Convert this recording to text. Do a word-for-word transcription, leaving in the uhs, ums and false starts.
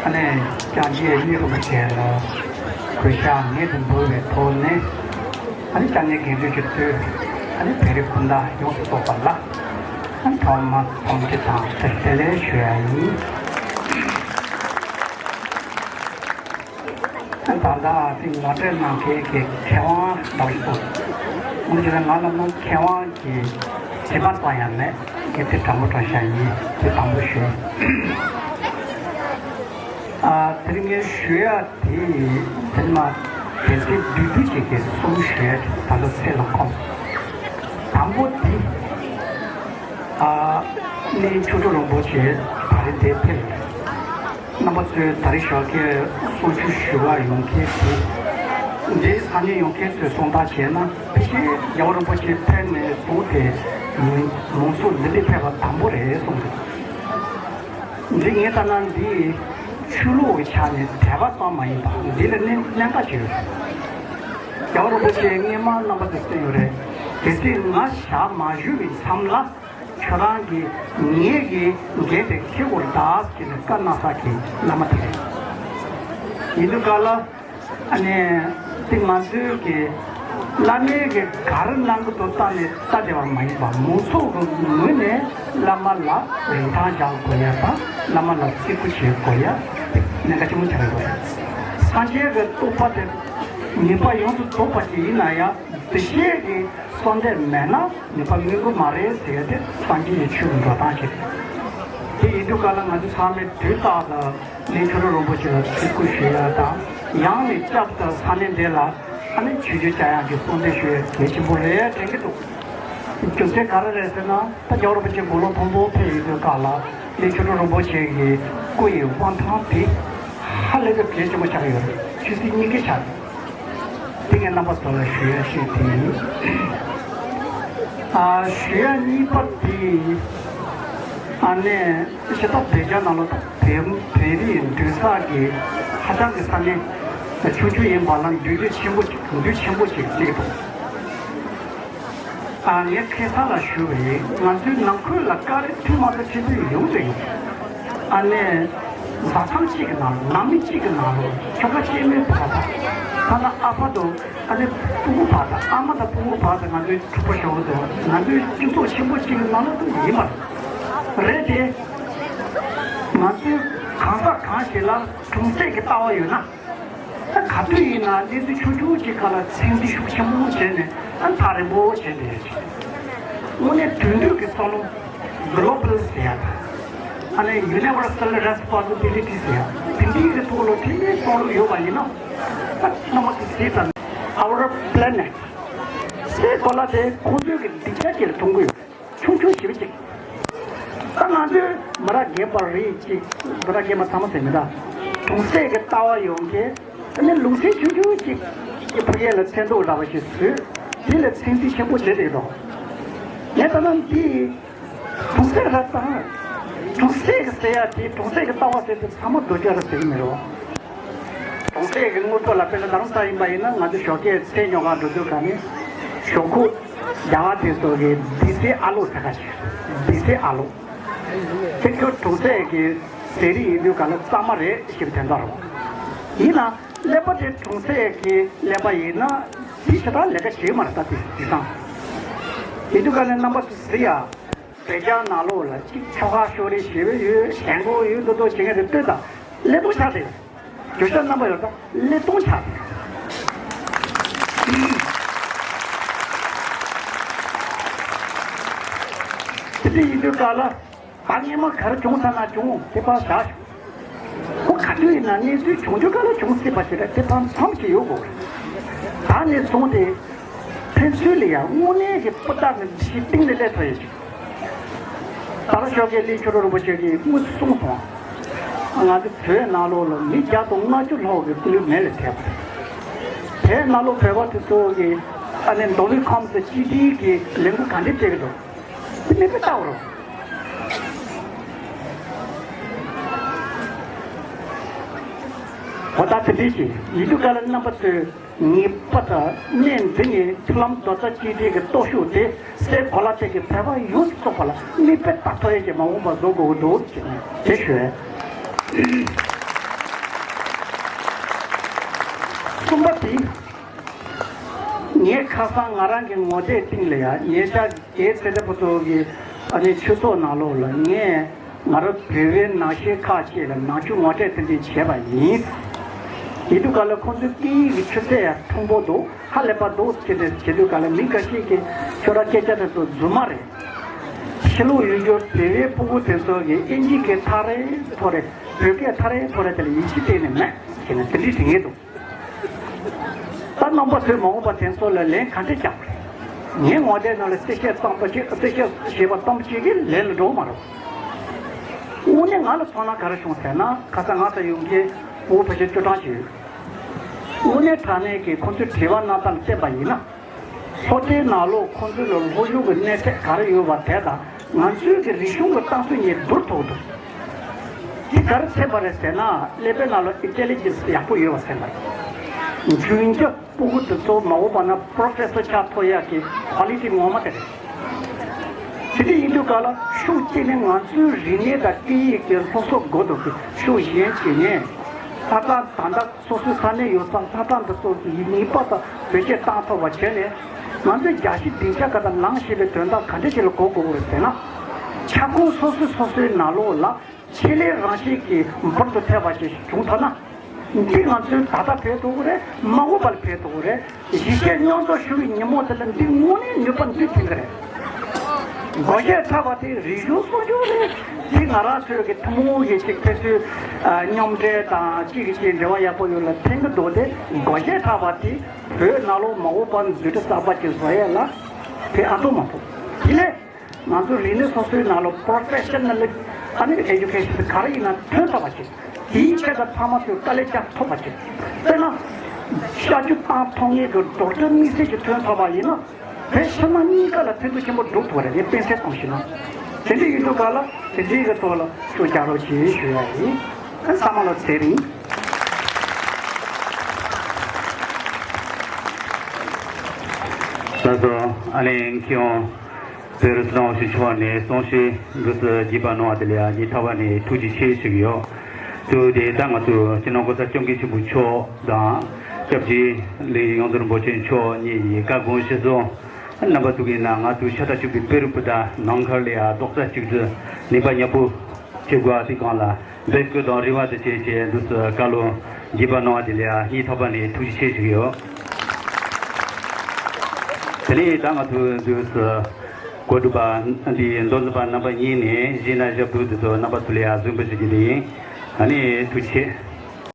ཨ་ནི་སྐྱབས་རྗེ་གཉིས་རིན་པོ་ཆེ་ལ་གུས་ཕྱག་ངེས་སུ་འབུལ་བའི་ཐོག་ནས། ཨ་ནི་སྐྱབས་གནས་དགེ་འདུན་གྱི་དུས། ཨ་ནི་བོད་རིགས་སྤུན་ཟླ་ཡོངས་སུ་རྫོགས་པ་ལ། ཨ་ནི་ཐོག་མར་ཐུགས་རྗེ་དང་བཀྲ་ཤིས་བདེ་ལེགས་ཞུ་ཡ་ཡིན། ད་ལྟ་དེ་ངོ་སྤྲོད་གནང་མཁན་གྱི་མཁས་དབང་འདྲ་བོ་ཞིག་འདུག་འོན་ཀྱང་ང་ལ་ནི་མཁས་དབང་གི་དྲི་བ་ཙམ་ཡང་མེད། ངས་དེ་དྲང་པོ་དྲང་བཞག་ཡིན། དེ་དང་པོ་ཞུ། ཨ། དེ་རིང་ངས་ཞུ་ཡ་དེ་དེ་ནི་མ་དེ་ཚེ་བདུད་བདུད་ཅིག་གི་གསུམ་ཞུ་ཡ་ད་ལྟ་ཚེ་ལ་ཁོམ། དང་པོ་དེ། ཨ། གླིང་ཆོས་གྲུབ་རིན་པོ་ཆེ་ད་རེས་འདིར་ཕེབས། རྣམ་པ་ཚོས་ད་རེས་ཞོགས་ཀས་གསུང་ཆོས་ཞུ་བར་ཡོང་མཁན་དེ། འདིར་ས་གནས་ཡོང་མཁན་ཚོས་གསུང་སྟངས་བྱས་ན། ཕལ་ཆེར་རྒྱལ་བ་རིན་པོ་ཆེ་ཕེབས་ནས་བཟུང་སྟེ་ལུང་ཕྱོགས་འདི་འདིར་ཕེབས་པ་དང་པོ་རེད་གསུངས་འདུག་འདི་ངས་ལྟ་ན་འདི་ཆོས་ལུགས་ཀྱི་ཆ་ནས་དད་པ་ཙམ་མ་ཡིན་པ། འདི་ལ་གནད་གནད་འགག་ཅིག་ཡོད། རྒྱལ་བ་རིན་པོ་ཆེ་སྔས་མ་རྣམ་པ་ཚོས་གསུངས་ཡོད་རེད། གལ་སྲིད་ང་ཞག་མ་བཞུགས་པའི་མཚམས་ལ། ཁྱོད་རང་གིས་ངེད་ཀྱི་འགན་དེ་འཁྱེར་དགོས་རེད་ཟེར་ནས་བཀའ་གནང་ས་གི་བླ་མ་དེ་རེད། ཡིན་དུས་ག་ལ། ཨ་ནི། དེ་ང་ཚོའི་གི་བླ་མའི་གི་ག་རེ་གནང་གི་འདུག་བལྟས་ནས་བལྟ་བསྡད་པ་མ་ཡིན་པ། མང་ཚོགས་ཀྱི་ངོས་ནས་བླ་མ་ལ་རིན་ཐང་རྒྱག་དགོས་ཡ་དང་། བླ་མ་ལ་བརྩི་བཀུར་བྱེད་དགོས་ཡ་གནད་འགག་ཆེན་པོ་ཆགས་ཡོད་རེད། སངས་རྒྱས་ཀྱི་རྟོགས་པ་དེ་ངེས་པ་ཡོངས་སུ་རྫོགས་པ་ཞིག་ཡིན་ན་ཡང་། འདུ་ཤེས་ཀྱི་གསོལ་འདེབས་མེད་ན་ནུས་པ་སྨིན་གྱི་མ་རེད་ཟེར་ཡ་དེ་སངས་རྒྱས་ཀྱི་ཆོས་ཀྱི་འགྲོ་སྟངས་ཤིག་རེད། དེ་ཡིན་དུས་ག་ལ་ང་ཚོ་ཚང་མས་དུས་རྟག་ཏུ་གླིང་ཆོས་གྲུབ་རིན་པོ་ཆེ་ལ་བརྩི་བཀུར་ཞུ་ཡ་དང་། ཡང་ནས་བསྐྱར་དུ་ས་གནས་འདི་ལ་ཨ་ནི་ཆོས་བརྒྱུད་བཅའ་ཡག་གི་གསོལ་འདེབས་ཞུ་ཡ་གལ་ཆེན་པོ་རེད་དྲན་གྱི་འདུག་རྒྱུ་མཚན་ག་རེ་རེད་ཟེར་ན། ད་རྒྱལ་བ་རིན་པོ་ཆེ་དགུང་ལོ་མཐོན་པོ་ཕེབས་ཡོད་དུས་ག་ལ་གླིང་ཆོས་གྲུབ་རིན་པོ་ཆེ་གི་སྐུ་ཡི་དབང་ཐང་དེ་ཧ་ལས་པའི་གལ་ཆེན་པོ་ཆགས་ཡོད་རེད། ཆོས་སྲིད་གཉིས་ཀའི་ཆ་ནས། དེ་ངས་རྣམ་པ་ཚོ་ལ་ཞུ་ཡ་ཞིག་དེ་ཡིན། ཨ། ཞུ་ཡ་གཉིས་པ་དེ། ཨ་ནི་ཞེ་དྲག་བོད་རྒྱ་ནང་ལོགས་དང་བོད་བོད་རིགས་འདུས་ས་གི་ཧ་ཅང་གི་ས་གནས་ཆུང་ཆུང་ཡིན་པ་ལ་འདུས་སྡོད་ཆེན་པོ་ཅིག་འདུས་སྡོད་ཆེན་པོ་ཅིག་བརྩི་གི་འདུག་ཨ། ངས་ཁ་སང་ལ་ཞུས་པ་ཡིན། ང་ཚོའི་ནང་ཁུལ་ལ་བཀའ་དྲིན་མཐུ་མ་དང་ཁྲི་འདུས་ཡོངས་སུ་ཡོད། ཨ་ནི་བཟའ་ཚང་གཅིག་གི་ནང་ལ། ནང་མི་གཅིག་གི་ནང་ལ་ཁྱོ་ག་གཅིག་མོའི་བར་དང་། ཐ་ན་ཨ་ཕ་དང་ཨ་ནི་སྤུ་གུ་བར་དང་། ཨ་མ་དང་སྤུ་གུ་བར་དང་། ང་ཚོའི་གྲོགས་པོ་ཞོག་དང་། ང་ཚོའི་སྤྱི་ཚོགས་ཆེན་པོ་གཅིག་གི་ནང་ལ་ཡིན་པ་རེད་དེ། ང་ཚོའི་གང་ཟག་གང་ཞིག་ལ་གྲོང་གསེབ་ཀྱི་ལྟ་བ་ཡོད་ན། ད་ག་དུས་ཡིན་ན་གནས་ཚུལ་ཆུང་ཆུང་ཅིག་སྒང་ལ་ཚན་རིག་ཤུགས་ཆེན་པོ་བྱས་ནས། ཨ། ཐག་རིང་པོ་བྱས་ནས། དངོས་གནས་དོན་དུ་གི་བསམ་བློ་གློ་བལ་ཟེར་ཡ་དང་། ཨ་ནི་ཡུ་ནི་ཝར་སལ་རེ་སི་པོན་སི་བི་ལི་ཊི་ཟེར་ཡ་དེ་འདྲའི་གི་ཐོག་ལ་དེ་འདྲའི་བསམ་བློ་ཡོད་པ་ཡིན་ན། ཨ། རྣམ་པ་ཚོ་ཟེར་དང་། Our planet། སའི་གོ་ལ་དེ་ཁོང་ཚོའི་གི་སྡིངས་ཆ་ཅིག་ལ་མཐོང་གི་ཡོད། ཆུང་ཆུང་ཞེ་པོ་ཅིག་ད་ང་ཚོའི་མི་རབས་རྒན་པ་རེད་ཅིག་མི་རབས་རྒན་པ་ཚང་མ་ཟེར་མི་འདྲ། གྲོང་གསེབ་ཀྱི་ལྟ་བ་ཡོད་མཁན། ཨ་ནི་ལུང་ཚན་ཆུང་ཆུང་ཅིག་གི་ཕ་གི་ལ་མཚན་ཐོག་འདྲ་བ་ཞིག་བཟོས། དེ་ལ་ཚན་རྩིས་ཆེན་པོ་བྱས་བསྡད་འདུག་ངས་ལྟ་ན་འདི་གྲོང་གསེབ་ར་དང་། གྲོང་གསེབ་ཀྱི་ཟེར་ཡ་དེ། གྲོང་གསེབ་ཀྱི་ལྟ་བ་ཟེར་དེ་ཚང་མ་རྡོ་རྗེ་ར་ཟེར་གྱི་མེད་རོ། གྲོང་གསེབ་ཀྱི་དངོས་པོ་ལ། དཔེར་ན་རྡ་རམ་ས་ཡིན་པ་ཡིན་ན། ང་ཚོ་ཞོགས་ཀས་ཚལ་ཉོ་གར་འགྲོ་དུས་ག་ནས་ཞོག་ཁོག་རྒྱ་གར་དེ་ཚོ་གི་སྡེ་སྲིད་ཨ་ལོ་ཟེར་ག་ཞིག་སྡེ་སྲིད་ཨ་ལོ། དེ་ཁྱོད་གྲོང་གསེབ་ཀྱི་ཟས་རིགས་ཡིན་དུས་ག་ལ་གཙང་མ་རེད་ཞེས་པའི་དོན་དག་རེད། ཡིན་ན་ཀླད་པ་དེ་གྲོང་གསེབ་ཀྱི་ཀླད་པ་ཡིན་ན་དེ་ཞེ་དྲག་ལས་ཀ་བྱེད་མ་རེད། ད་དེ་དེང་སང་ཡིན་དུས་ག་ལ་རྣམ་པ་ཚོ་གཟིགས་ཡ། བོད་རྒྱ་ནང་ལོགས་ལ་གཅིག་ཆོ་ག་ཤོག་རེ་ཞེ་པོ་ཡོད། ཞལ་འགོ་ཡོད། འདུག་འདུག་བྱེད་མཁན་དེ་ལྟོས་དང་། ཀླད་སྟོང་ཆགས་ཏེ། བརྗོད་བྱ་རྣམ་པ་ཡོད་ད་ཀླད་སྟོང་ཆགས་ཏེ། དེ་འདྲ་ཡིན་དུས་ག་ལ་ད་སྔས་མ་ག་རེ་བྱུང་ས་ན་བྱུང་། དེ་ཕར་བཞག་ཞུ། ཁོ་ག་དུས་ཡིན་ན་གནས་ཚུལ་བྱུང་རྒྱུ་ག་ལ་བྱུང་སྲིད་པ་ཞིག་རེད། དེ་ཕར་མཚམས་ཤིག་ཡོད་དགོས་རེད། ད་ནས་བཟུང་སྟེ་ཕན་ཚུན་ལ་ཡང་དངོས་གནས་ཀྱི་སྤུ་རྟགས་ཀྱི་འདུ་ཤེས་གཏིང་ནས་སླེབས་ཐུབ་ཡ་ཞིག་ད་རུང་ཞོགས་ཀས་གླིང་ཆོས་གྲུབ་རིན་པོ་ཆེ་གིས་དངོས་སུ་གསུངས་སོང་། ང་ཚོ་བོད་ནང་ལོགས་ལ་མི་བརྒྱ་དང་ལྔ་བཅུ་ལྷག་གི་སྐུ་ལུས་མེ་ལ་ཐལ་བ་རེད། བོད་ནང་ལོགས་བོད་པ་དེ་ཚོ་གིས་ཨ་ནི་མདོ་དབུས་ཁམས་སུ་གཅིག་སྒྲིལ་གྱི་ལས་འགུལ་ག་འདྲས་སྤེལ་གྱི་འདུག་དེ་མིག་དཔེ་ལྟ་བ་རེད། འོ་ད་དེ་འདྲས་ཞིག་ཡིན་དུས་ག་ལ་རྣམ་པ་ཚོས། ངེས་པར་དུ་གནས་འདི་ནས་མཐུན་ལམ་རྡོག་རྩ་གཅིག་སྒྲིལ་གྱི་སྟོབས་ཤུགས་དེ་སའི་གོ་ལ་སྟེང་གི་བོད་པ་ཡོངས་སུ་རྫོགས་པ་ལ་མིག་དཔེ་ལྟ་ཐུབ་ཡས་ཀྱི་མ་འོངས་པ་བཟོ་དགོས་ཀྱི་འདུག་ཅེས་དེ་ཞུ། གསུམ་པ་དེ། ངས་ཁ་སང་ང་རང་གི་ངོ་དེབ་སྟེང་ལ་ཡ་ཉེ་ཆར་རྒྱལ་ཚེ་བརྟན་ཕུན་ཚོགས་ཀྱི་ཨ་ནི་ཆོས་ཚོགས་ནང་ལོགས་ལ་ངས་ང་རང་བོད་པའི་ནང་ཆོས་ཁག་ཅིག་ལ་ནང་ཆོས་ངོ་སྤྲོད་དེ་འདྲ་བྱས་པ་ཡིན། ཡིན་དུས་ག་ལ་ཁོང་ཚོའི་སྐད་ཡིག་གི་ཆུ་ཚད་ཡང་མཐོན་པོ་འདུག་ཧ་ལས་པ་འདུག་ཟེར་ནས་བྱེད་དུས་ག་ལ་མི་འགའ་ཞིག་གིས་ཁྱོད་རང་སྐད་ཆ་དེ་ཚོ་རྫུན་མ་རེད། ཕྱི་ལོགས་ཡོད་རྒྱུ་བོད་པའི་ཕྲུ་གུ་དེ་ཚོ་གིས་ཨིན་ཇི་སྐད་ཐག་རིང་ཐོག་རེད། བོད་སྐད་ཐག་རིང་ཐོག་རེད། དེ་ལ་ཡིད་ཆེས་གཏན་ནས་མེད་ཟེར་ནས་དེ་འདྲའི་དྲི་ངེས་འདུག་ད་རྣམ་པ་ཚོས་མ་འོངས་པ་དེ་ཚོ་ལ་ལན་ག་འདྲ་རྒྱག་དགོས་རེད། ངའི་ངོ་དེབ་ནང་ལ་གསལ་བཤད་གཙང་པོ་ཅིག་གསལ་བཤད་བྱས་པ་ཙམ་ཅིག་གིས་ལན་ལ་འགྲོ་གི་མ་རེད། དངོས་གནས་ང་ལ་མཚོན་ན་ག་རེ་བྱུང་ཟེར་ན། ཁ་སང་ང་ཚོ་ཡོང་མཁན་ཕྲུ་གུ་ཕལ་ཆེར་བཅུ་གྲངས་ཤིག་ཡོད། དངོས་གནས་དྲང་གནས་ཀྱི་ཁོང་ཚོས་དྲི་བ་གནང་སྟངས་བལྟས་པ་ཡིན་ན། སློབ་གྲྭའི་ནང་ལོགས་ཁོང་ཚོའི་ལ་སློབ་སྦྱོང་གི་གནས་ཚད་ག་རེ་ཡོད་པ་དེ་དང་ང་ཚོའི་གི་རིག་གཞུང་གི་སྟངས་ཚུལ་གཉིས་བསྡུར་ཐུབ་འདུག་དེ་ག་རེ་ཚད་པ་རེད་ཟེར་ན། ཀླད་པའི་ནང་ལ་ཨིན་ཊེ་ལི་ཇེན་སི་ཡག་པོ་ཡོད་པ་ཟེར་ན། རྒྱུན་ཆགས། ཕྲུ་གུ་དེ་ཚོ་མ་འོངས་པ་ན་པྲོ་ཕེ་སར་ཆགས་ཐུབ་ཡག་གི་ཀོ་ལི་ཊི་ངོ་མ་དེ་རེད། དེ་འདྲ་ཡིན་དུས་ག་ལ་ཤུགས་གཅིག་ནས་ང་ཚོའི་རིག་གནས་དང་སྐད་ཡིག་གི་སློབ་གསོ་དགོས་འདུག་གི། ཤུགས་གཞན་གཅིག་ནས་ལྷག་དཀར་ད་ལྟ་སོ་སོའི་ས་གནས་ཡོད་ཙང་ལྷག་དཀར་འདི་ཚོ་གི་ངེས་པར་དུ་བེད་སྤྱོད་བཏང་ཐུབ་པ་བྱས་ནས། ང་ཚོས་རྒྱལ་སྤྱིའི་སྡིངས་ཆ་ག་ད་ལངས་ཤེས་པའི་དོན་དག་ག་འདྲ་ཞིག་ལ་གོ་དགོས་རེད་ཟེར་ན། ཁྱབ་ཁོངས་སོ་སོ་སོ་སོའི་ནང་ལོགས་ལ་ཆེད་ལས་རང་བཞིན་གྱིས་འབུར་དུ་ཐོན་པ་ཞིག་བྱུང་ཐུབ་ན། འདི་ང་ཚོའི་ད་ལྟ་ཕན་ཐོགས་ཀྱི་རེད། མ་འོངས་པར་ཕན་ཐོགས་ཀྱི་རེད། གཞིས་བྱེས་མཉམ་འཛོམས་ཞུ་བའི་ཉིན་མོ་དེ་ལ་འདི་དངོས་གནས་ནུས་པ་འདི་ཐོན་གྱི་རེད། བགོ་བཤའ་ཆགས་པ་དེ་རིག་གཞུང་སྲུང་སྐྱོབ་རེད། འདི་ང་རང་ཚོའི་གི་ཐུན་མོང་གི་ཅིག་ཕན་ཚུན་ཨ་མཉམ་འབྲེལ་དང་གཅིག་གིས་གཅིག་འབྲེལ་བ་ཡག་པོ་ཡོད་ལ་ཕན་གྱི་འདུག་སྟེ། བགོ་བཤའ་ཆགས་པ་དེ་བོད་ནང་ལོགས་མ་འོངས་པར་འཛུགས་སྐྲུན་གསར་པ་ཅིག་བཟོ་ཡས་ལ་ཕན་ཨ་ཏོ་མ་ཐོགས། དེ་ལས། ང་ཚོ་རིག་གནས་སོ་སོའི་ནང་ལ་པྲོ་ཕེ་ཤ་ནལ་ཨ་ནི་ཨེ་ཌུ་ཀེ་ཤན་ག་རེ་ཡིན་ན་ཐོན་ཐུབ་པ་ཅིག་དེའི་ཆེད་དུ་ཚང་མ་ཚོས་དཀའ་ལས་རྒྱག་ཐུབ་པ་ཅིག་དཔེར་ན། ཤ་རྒྱུ་བཏང་ཐུབ་མཁན་གྱི་ཌོག་ཊར་དམིགས་བསལ་ཅིག་ཐོན་ཐུབ་པ་ཡིན་ན། བོད་ཕྱི་ནང་གཉིས་ཀ་ལ་ཕན་ཐོགས་ཆེན་པོ་འགྲོ་ཐུབ་པ་རེད། ངས་དཔེ་མཚོན་གཏོང་ཞིག་ན། དེ་འདྲ་ཡིན་དུས་ག་ལ་དེ་འདྲའི་གི་ཐོག་ལ་ཤུགས་རྒྱག་རོགས་གྱིས་ཞུ་ཡ་ཡིན། ཨ་ཚང་མ་ལ་ཚེ་རིང་། ད་སོ་ཨ་ལེན་ཁྱོད། བོད་རིགས་སུ་དང་ཞུ་ཆོག་ནས་གསུང་བཤད་འདུག་སེ་བགྱིས་པ་གནང་བ་དེ་ལ་ཡང་ངས་ཐོག་མ་ནས་ཐུགས་རྗེ་ཆེ་ཞུ་གི་ཡོད། དུས་དེ་ད་ང་ཚོའི་སྤྱི་ནོར་གོང་ས་སྐྱབས་མགོན་ཆེན་པོ་མཆོག་དང་སྐྱབས་རྗེ་ལས་ཡོངས་འཛིན་རིན་པོ་ཆེ་མཆོག་གཉིས་ཀྱི་བཀའ་དགོངས་གཞིར་བཟུང་། རྣམ་པ་ཚོ་གིས་ན་ང་ཚོའི་ཤ་ཁྲག་གཅིག་པའི་བོད་རིགས་སྤུན་ཟླ་ནམ་མཁའ་ལ་ཡང་རྡོག་རྩ་གཅིག་སྒྲིལ་ནུས་པ་མཉམ་སྤུངས་བྱེད་དགོས་པ་དེ་སྒང་ལ་འབོད་སྐུལ་དང་རེ་བ་དེ་བྱས་བྱས་འདུག་སེ་བཀའ་སློབ་བགྱིས་པ་གནང་བ་དེ་ལ་ཡང་ངས་ཐོག་མ་ནས་ཐུགས་རྗེ་ཆེ་ཞུ་གི་ཡོད། དེ་ནས་ད་ང་ཚོའི་འདུག་སེ་གོ་སྒྲིག་པ་འདི་མདོ་འཛིན་པ་རྣམ་པ་གཉིས་ནས་གཞས་སྣ་ཞབས་བྲོ་འདི་ཚོ་རྣམ་པ་ཚོ་ལ་ཡང་གཟིགས་འབུལ་ཞུ་རྒྱུ་དེ་ཡིན། ཨ་ནི་ཐུགས་རྗེ་ཆེ།